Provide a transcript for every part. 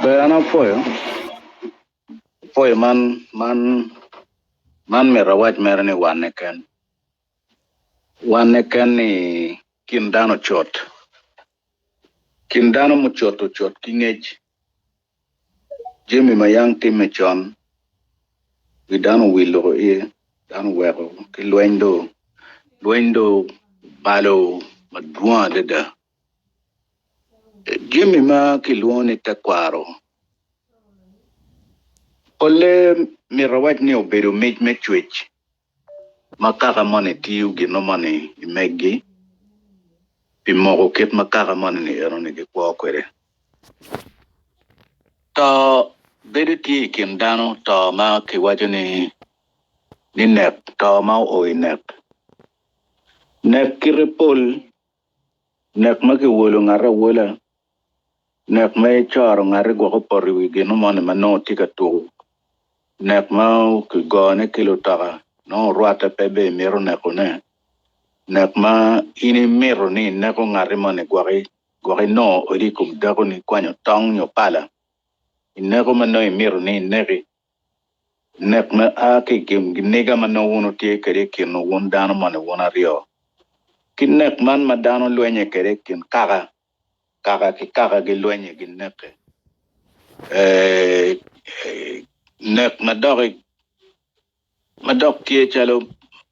Ber an apwoyo, apwoyo man man man myero awac mere ni wanne ken. Wanne ken ni kin dano ocot. Kin dano mucot ocot ki ngec. Jami ma yang timme con wi dano owilo iye, dano oweko ki lweny do, lweny do obalo madwong adada. Jami ma kilwongo ni tekwaro polle myero awac ni obedo mic me cwec ma kaka moni tiyo gin moni i meggi pi moko kit ma kaka moni enoni gikwo kwede. To bedo tye i kin dano to ma kiwaco ni nek to ma oo i nek. Nek kite pol Nek ma kiwolo ngat awola, nek ma icoro ngat gwok opoto i wi gin moni ma nongo tye ka tuku, nek ma kigone ki lutoka nongo orwatte pe bene imito nekone, nek ma in imito ni ineko ngati moni gwok inongo odi i kom dakoni ikwanyo tong nyo pala ineko ma nongo imito ni ineki. Nek ma a ki i giniga ma nongo wun wutye kwede i kin wun dano moni wun aryo, ki nek man ma dano lwenye kwede i kin kaka, kaka ki kaka gilwenye gineke, nek ma dok Ma dok tye calo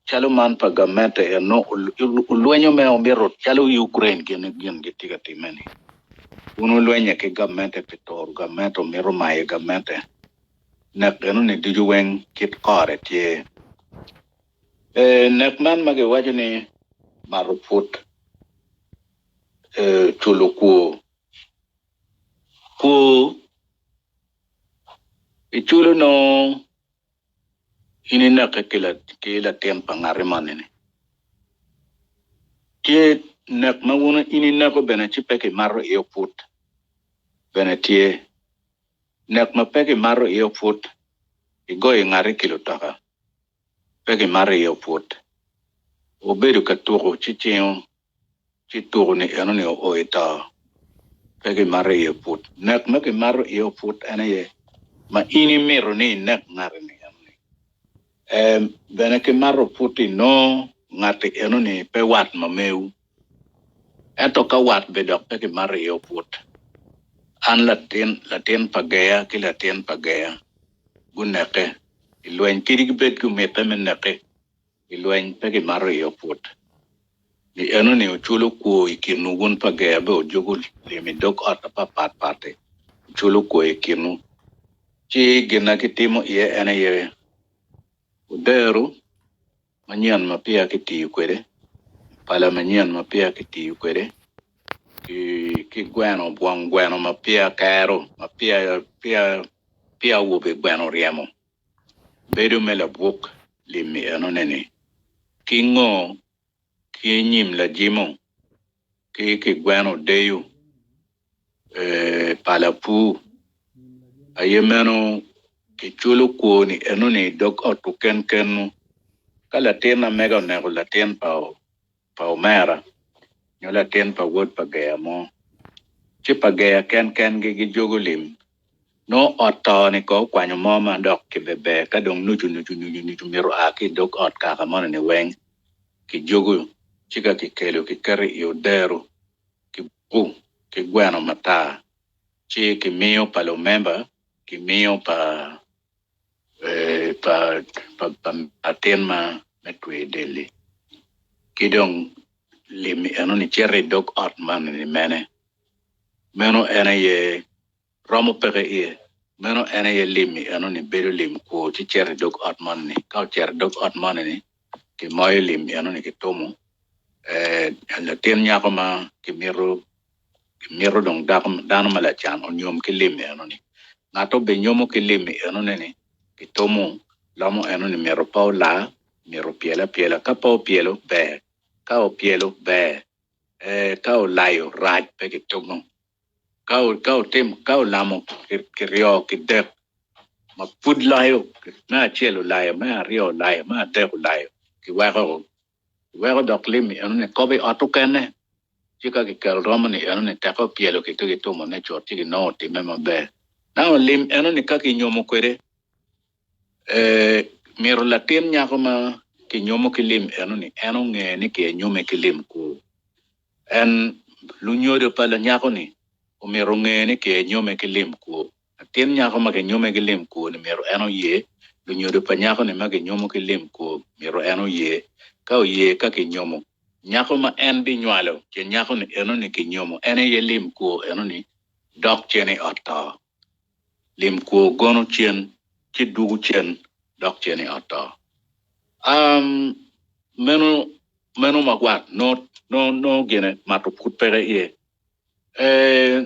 calo man pa gamente eno olwenyo me omito calo Ukraine gin gin gitye ka time ni wun wulwenye ki gamente pi turo gamente omito mayo gamente nek eno ni ducu weng kit kore tye nek man ma giwaco ni mato put culo kwor kwor iculo nongo In ineke ki latin pa ngati moni-ni. Tye nek ma wun in ineko bene ci pe kimato iye oput bene tye. Nek ma pe kimato iye oput, igoyo ngati ki lutoka, pe kimato iye oput. Wubedo ka tuko ci cingo ci tuko-ni enoni oo i to, pe kimato iye oput. Nek ma kimato iye oput en aye ma in imito ni inek ngati-ni enoni. Ee, bene kimato oput-ti nongo ngati enoni pe wat ma mewu. Ento ka wat be dok pe kimato iye oput. An latin, latin pa Geya ki latin pa Geya guneke i lweny kadi gibed gumite me neke. I lweny pe gimato iye oput. Ni enoni oculo kwo i kinwu wun pa ger be ojuko lim i dog ot apapatpat-ti, oculo kwo i kinwu. Ci gin na gitimo iye en aye odero manyen ma peya kitiyo kwede, pala manyen ma peya kitiyo kwede, ki gweno bwong gweno ma peya kero, ma peya awobe gweno oryemo. Bedo me labwok lim-mi enone ni, ki ngo ki nyim lajimo ki kigweno deyo pala pur aye meno kiculo kwoni enoni i dog ot-tu kenkennu. Ka latin amega oneko latin pa pa omera nyo latin pa wod pa geya mo, ci pa geya kenkengi gijogo lim. Nongo ot to-ni ko okwanyo mo ma dok kibeber ka dong nucu nucu nucu nucu myero oa ki i dog ot kaka moni-ni weng kijogo ci ka kikelo kiketo i odero kibuku ki gweno matar ci kimiyo pa lumemba kimiyo pa pa latin ma me tweyo del-li ki dong lim enoni cito i dog ot man ni mene meno en aye romo peke iye meno en aye lim enoni bedo lim kwo ci cito i dog ot moni ka ocito i dog ot moni ni kimoyo lim enoni kitumo latin nyako ma kimito Kimito dong dano ma lacan onyom ki lim enoni. Ngat obinyomo ki lim enoni-ni, kitumo lomo enoni myero pe olar, myero opyel apyela. Ka pe opyelo, ber. Ka opyelo, ber. Ee, ka olayo, rac, pe kitumo. Ka, ka otim, ka olamo kiryo, kidek, ma pud loyo, me acel olayo, me aryo olayo, me adek olayo, kiweko. Iweko dok lim-mi enoni kobo i ot okene, ci ka kikelo romo-ni enoni teke opyelo ki ki gitumone cut ci ginongo otimme maber. Now lim enoni ka kinyomo kwede mito latin nyako ma kinyomo ki lim enoni en onge ni kinyome ki lim kwo. En lunyodo pa lanyako ni omito onge ni kinyome ki lim kwo. Latin nyako ma kinyome ki lim kwo ni myero en oye, lunyodo pa nyako ni ma kinyomo ki lim kwo myero en oye. Ka oye ka kinyomo nyako ma en binywalo ce nyako ni enoni kinyomo en aye lim kwo enoni dok cen i ot to. Lim kwo gono cen ci dwogo cen dok cen i ot to. Um, meno meno ma gwat no no no gine mato pud peke iye. Eh,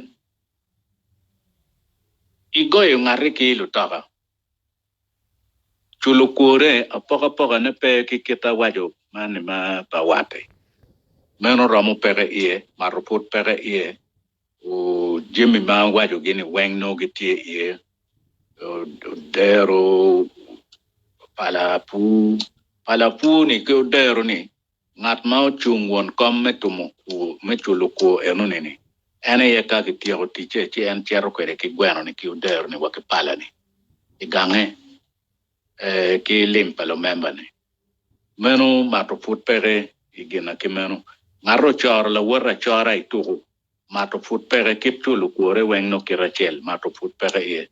igoyo ngati ki lutoka. Culo kwore apokapokane pe ki kit awaco man ni ma pa wat-ti. Meno romo peke iye, mato pud peke iye, jami ma awacogi-ni weng nongo gitye iye, odero, pala apur. Pala apur-ni ki odero-ni Ngat ma ocung won kom me tumo kwo, me culo kwo enoni-ni, en aye ka kityeko ticce ci en cito kwede ki gweno-ni ki odero-ni wa ki pala-ni i gange ki lim pa lumemba-ni. Meno mato pud peke i gina ki meno. Ngat ocoro lawote acora i tuku, mato pud peke, kit culo kwore weng nongo kite acel, mato pud peke iye.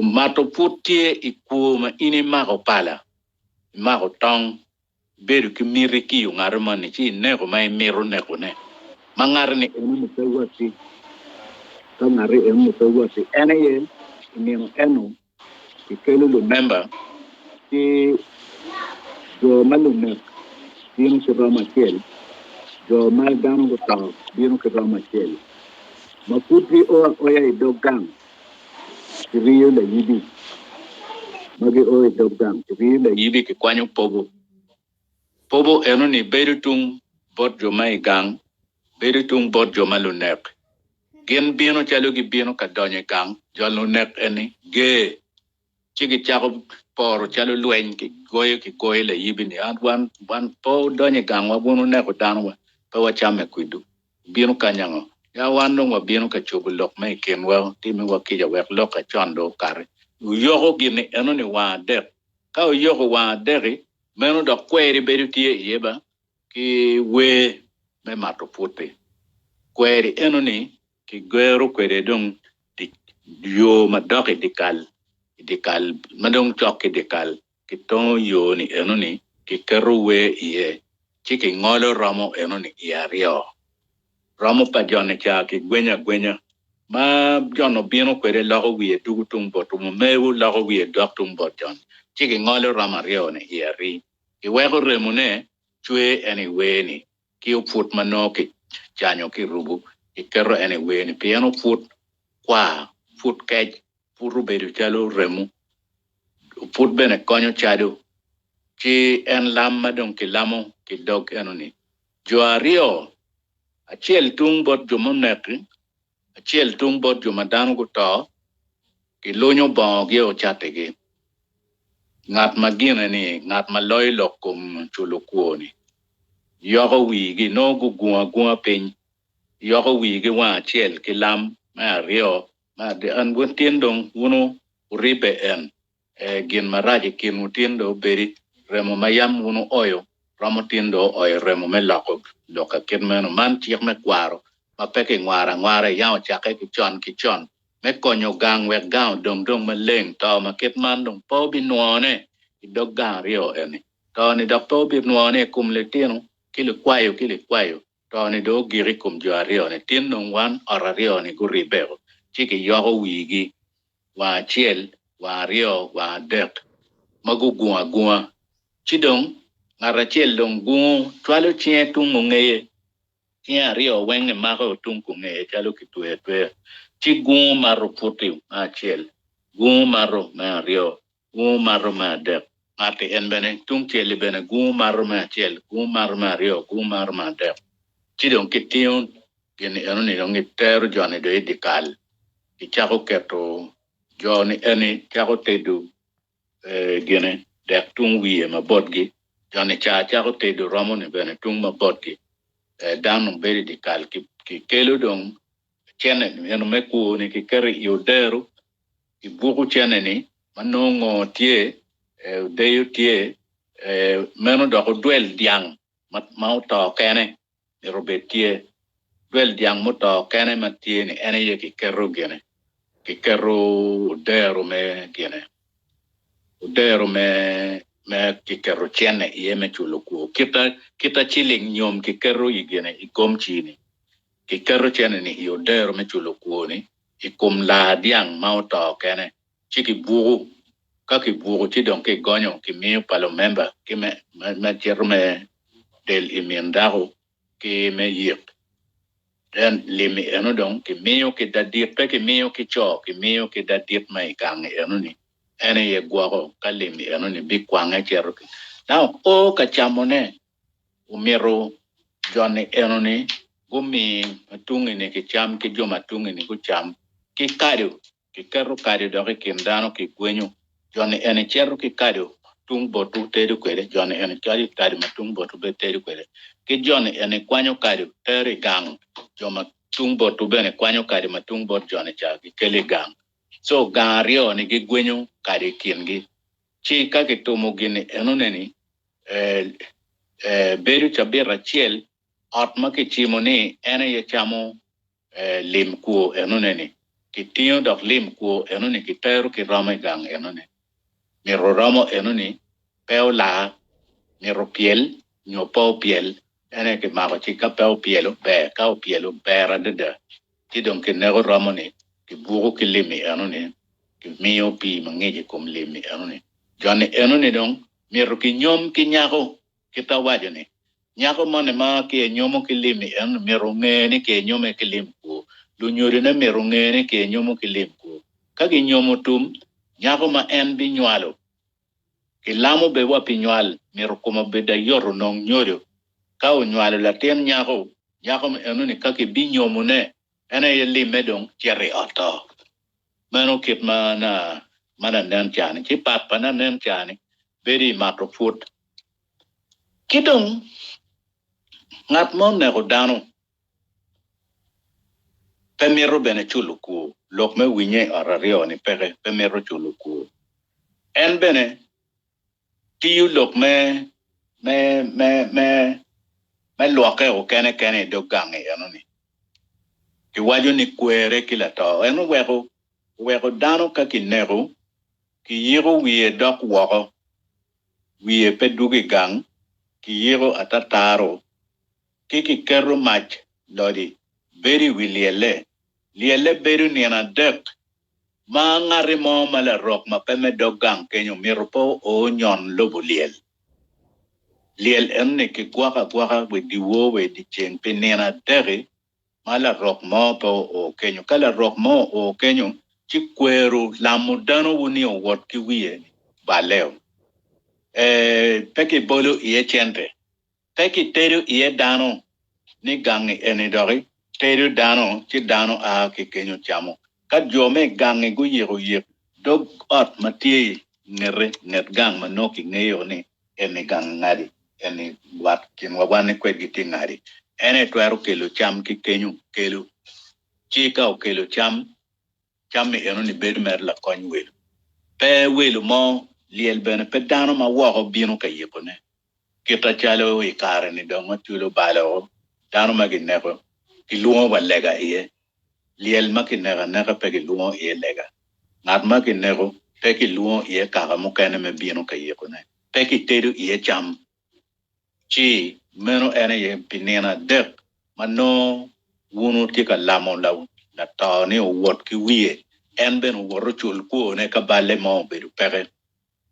Mato pud tye i kwo ma in imako pala. imako tong, ibedo ki miti kiyo ngat moni ci ineko ma imito nekone, ma ngat-ni enoni pe watti, ka ngat-ti enoni pe watti, en aye i nino eno kikelo lumemba ki jo ma lunek bino ki romo acel, jo ma dano guto bino ki romo acel, ma pud gio aoya i dog gang. Kiriyo layibi ma gio i dog gang. Kiriyo layibi kikwanyo pobo. Pobo enoni bedo tung bot jo ma i gang, bedo tung bot jo ma lunek. Gin bino calo gibino ka donyo i gang, jo lunek eni ger ci gicako poro calo lweny, kigoyo kigoyo layibi ni, Wan pe wudonyo i gangwa, wun wuneko danowa, pe wacame kwedwu. Wubino kany ango? Ya wan dong wabino ka cobo lok me i kinwa, timiwa kica wek lok acon dong okati. Wuyoko gin-ni enoni wang adek. Ka wuyoko wang adek-ki, meno dok kweri bedo tye iye ba, ki wer me mato put-ti. Kweri enoni kigero kwede dong yo ma dok i dyekal, i dyekal ma dong cok ki dyekal. Kitongo yo-ni enoni, kiketo wer iye, ci kingolo romo enoni i aryo. Romo pa joni ca kigwenyo agwenya, ma jon obino kwede loko wiye dugu tung bot omewu loko wiye dok tung bot joni, ci kingolo romo aryo-ni i ari. Kiweko remone cwer en i wer-ni, ki oput ma nongo kicanyo ki rubu, kiketo en i wer-ni, pien oput kwar, oput kec, Put obedo calo remo, put bene konyo cado, ci en lam ma dong kilamo ki dog enoni. Jo aryo, acel tung bot jo muneki, acel tung bot jo ma dano guto, gilunyo bongogi o catigi. Ngat ma gine-ni, ngat ma loyo lok kom culo kwor-ni, yoko wigi, nongo gugungo agunga piny, yoko wigi wang acel ki lam me aryo, An tin dong wun wuribbe en gin marac i kinwu tin dong obedi remo ma yam wun wuoyo romo tin dong ooyo remo me loko lok ka kit meno. Man cik me kwaro ma pe kingwaro angwara yam ocakke ki con ki con me konyo gang wek gang odong dong maleng. To ma kit man dong pe wubinwone i dog gang aryo eni. To-ni dok pe wubinwone i kom litino ki likwayo ki likwayo. To-ni dong ogik i kom jo aryo-ni. Tin dong wan ot aryo-ni guribeo, ci giyoko wigi, wang acel, wang aryo, wang adek, ma gugungo agunga. Ci dong ngat acel dong gungo, cwalo cinge tung ongeye, cinge aryo weng emako tung kungeye calo kitweyo atweya, ci gungo mato puti me acel, gungo mato me aryo, gungu mato me adek. Ngat-ti en bene tung cel-li bene gungu mato me acel, gungu mato me aryo, gungu mato me adek. Ci dong kitingo gin-ni enoni dong gitero jo-ni dong i dyekal, gicako keto jo-ni eni cako tedo gine dek tung wiye ma botgi, jo-ni ca cako tedo romo-ni bene tung ma botgi. Dano dong bedo i dyekal, kikelo dong. Cene meno me kwor-ni kiketo i odero, kibuko cene-ni ma nongo ngo tye, odeyo tye, meno dok odwel dyang ma oto kene myero obed tye. Dwel dyang muto kene ma tye-ni en aye kiketo gine, kiketo odero me gine, odero me me kiketo cene iye me culo kwor. Kita kita ciling nyom kiketo i gine i gomci-ni, kiketo cene-ni i odero me culo kwor-ni i kom laa dyang ma oto kene ci kibuku. Ka kibuku ci dong kigonyo kimiyo pa lumemba ki me me cito me del i min dako ki me yik. Then lim-mi eno dong kimiyo ki dadit, pe kimiyo ki co, kimiyo ki dadit ma i gang-ngi eno-ni, en aye gwoko ka lim-mi eno-ni bikwange cito ki. Now o ka camone, omito jo-ni eno-ni gumi ma tungi-ni kicam ki jo ma tungi-ni gucam ki kado. Kiketo kado dok i kin dano kigwenyo. Jo-ni eni cito ki kado tung botwu tedo kwede, jo-ni eni cwalo kado ma tung botwu bene tedo kwede, ki jo-ni eni kwanyo kado tero i gang, jo ma tung botwu bene kwanyo kado ma tung bot jo-ni ca gikelo i gang. Co gang aryo-ni gigwenyo kado i kingi. Ci ka kitumo gin-ni enone-ni, bedo cabit acel, ot ma kicimo ni en aye camo lim kwo enone ni kitingo dok lim kwo enoni kitero ki romo i gang enoni. Mito romo enoni pe olar, mito opyel nyo pe opyel en aye kimako ci ka pe opyelo ber ka opyelo ber adada ci dong kineko romo ni kibuko ki lim-mi enoni kimiyo pii mangic i kom lim-mi enoni. Joni enoni dong mito kinyom ki nyako Kit awaco ni, nyako moni ma ki enyomo ki lim-mi eno myero onge ni ki enyome ki lim kwo. Lunyodone myero onge ni ki enyomo ki lim kwo. Ka ginyomo tum, nyako ma en binywalo, kilamo bed wa pi nywal, myero kome obed ayot onong nyodo. Ka onywalo latin nyako, nyako eno-ni ka kibinyomone, en aye limme dong cito i ot to. Meno kit ma ma lanen ca-ni. Ci pat pa lanen ca-ni bedo i mato put. Ki dong, ngat ma oneko dano pe mito bene culo kwor. Lok me winye i ot aryo-ni peke, pe mito culo kwor. En bene tiyo lok me me me me me lwokke-o kene kene i dog gang-ngi eno-ni. Kiwaco ni kwere ki lato. En oweko oweko dano ka kineko, kiyiko wiye dok woko. Wiye pe dwogo i gang, kiyiko atataro, ki kiketo mac lodi bedo i wi lyelle. Lyelle bedo nino adek ma ngati mo ma larok ma pe me dog gang kenyo myero pe oo nyon lobo lyel. Lyel enoni kigwoko agwoka wi dyewor wa i dyeceng pi nino adek-ki ma larok mo pe oo kenyo. Ka larok mo oo kenyo, ci kwero lamo danowu ni owot ki wiye balle-o. Ee, pe kibolo iye cente. Pe kitedo iye dano ni gangi eni doki tedo dano ci dano a ki kenyo camo. Ka jo me gangi guyiko yik dog ot ma tye i ngete, nget gang ma nongo kingeyo ni eni gang ngadi, eni wat kinwa wan ni kwedgi tye ngadi, en aye twero kelo cam ki kenyo kelo. Ci ka okelo cam, Cam-mi enoni bedo mere lakony welo. Pe welo mo, lyel bene pe dano ma woko bino ka yikone. Kit acalo i kare-ni dong waculo balo dano ma gineko, kilwongo wa lega iye. Lyel ma kineko aneka pe kilwongo iye lega. Ngat ma kineko pe kilwongo iye kaka mukene me bino ka yikone. Pe kitedo iye cam. Ci meno en aye pi nino adek ma nongo wun wutye ka lamo lato ni owot ki wiye, en bene owot ocul kwone ka balle mo obedo peke.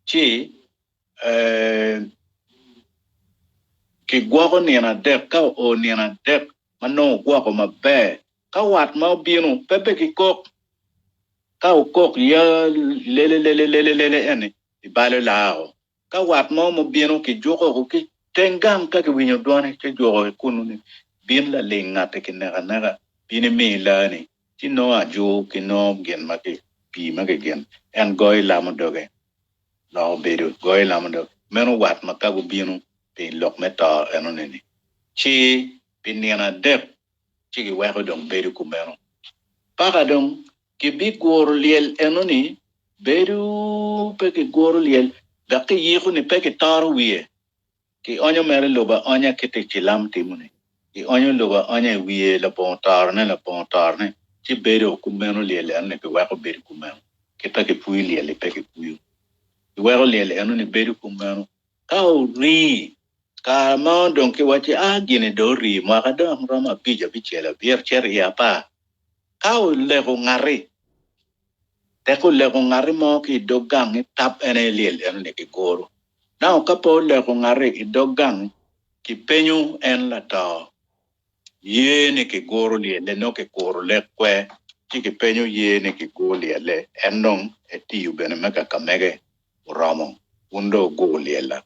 Ci kigwoko nino adek, ka oo nino adek ma nongo wugwoko maber, ka wat ma obino pe be kikok, ka wukok ya lele lele lele lele eni ibalo laa-o. Ka wat mo mubino kijuko ki teng gang ka kiwinyo dwone ci juko ki kunnu ni, Bin laling ngatti kineko aneka, bin imi laa-ni. Ci nongo ajur ki nongo gin ma ki pii ma kigin, en goyo lamo doge, loko bedo goyo lamo doge. Meno wat ma ka gubino pi lok me to enoni-ni. Ci pi nino adek ci giweko dong bedo kumeno. Paka dong kibiguro lyel enoni, bedo pe kiguro lyel dok kiyiko ni pe kitoro wiye. Kionyo mere lobo aonya kit i cilam timo-ni. Kionyo lobo aonya i wiye labongo torone labongo torone, ci bedo kumeno lyel enoni kiweko bedo kumeno. Kit ma kipuyo lyel-li pe kipuyo. Kiweko lyel enoni bedo kumeno. Ka orii kare mo dong kiwacci, 'A, gin-ni dong orii mwaka dong romo abic, abicel, abiro, cito i apar. Ka oleko ngati, Tek oleko ngati mo ki i dog gang-ngi, tap en aye lyel enoni kiguro. Now ka pe oleko ngati i dog gang, kipenyo en lato ye ni kiguro lyelle nongo kikuro lek kwe ci kipenyo ye ni kigur lyelle en dong etiyo bene me kaka mege oromo wun dong wugur lyella.